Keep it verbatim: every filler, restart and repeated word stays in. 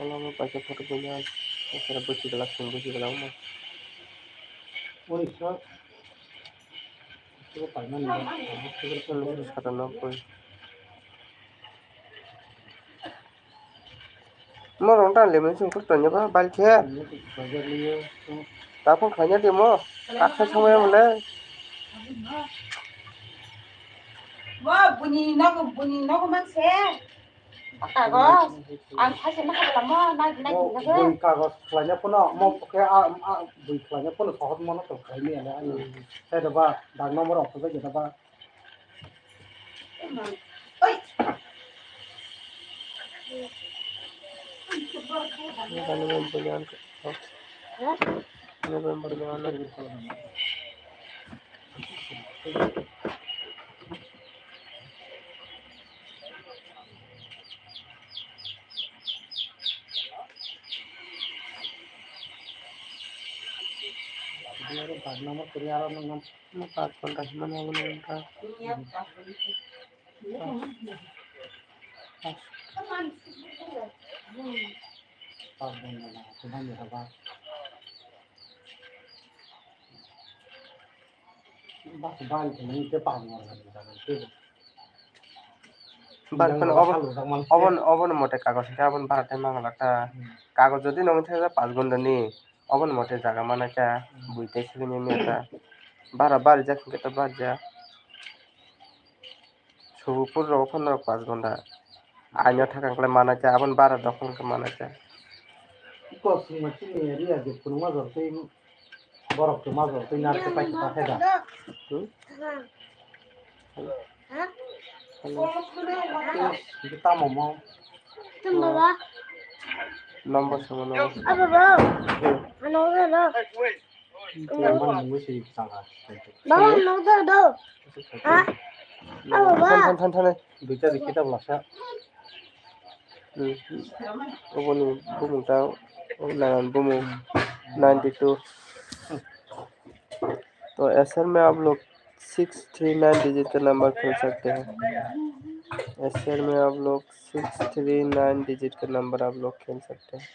Ola mo paisa photo bunya. Asara buchi gala, sung buchi gala mo. Ori so. Ito paimani. Sata nokoi. Mo rong ta lemon sing kuk tanya ba bal khe. Ta phung khanya de mo. Akha samaya mole. Mo buni nogo, buni nogo man se. Kagos, ang saise na kagla mo na na. Mo bui kagos khlaina phano mo khe a, a bui khlaina phano sohor mono to khlaini ale ani. Sai da ba dag number rok phajak da ba. Oi. November ni ano. Paanch number kwrwi aro nung nung. Paanch ghonta himani abo nung wngkha. Paanch ghonta na, kwbangni haba. Bas bari khe nung tei paanch ghonta ni jaga tei. Bar Yang kheno abo obo, salujak manse. Obon, oboni mote kagoj hwnkhe aboni bara tei manglak ta. Hmm. Kagoj jodi nongwi thajak paanch ghonta ni, oboni mote jaga manai ta, hmm, bui tei sibini mia ta. Bara barijak hwnkhe ta barijak. Subupur rok phano rok paanch ghonta. Aino thakang khlai manai ta, aboni bara dokhon khe manai ta. Kosingma chini area je phunukma jor tei Borok tongma jor tei narwk khe paikhe ta khe da. Hmm? Hwnkhe tamo mo? Tamo baba. Number sama number. Ah, baba. Hmm. Ano, ano. Tamo mo si sanga. Baba, ano, ano, ano. Ha? Ah, baba. Than, than, than, than. Duita di kitab lasa. Hmm. Oboni bumung ta, obo nang bumung ninety two. तो एसएल में आप लोग six three nine digit का नंबर खेल सकते हैं। एसएल में आप लोग सिक्स थ्री नाइन डिजिट का नंबर आप लोग खेल सकते हैं।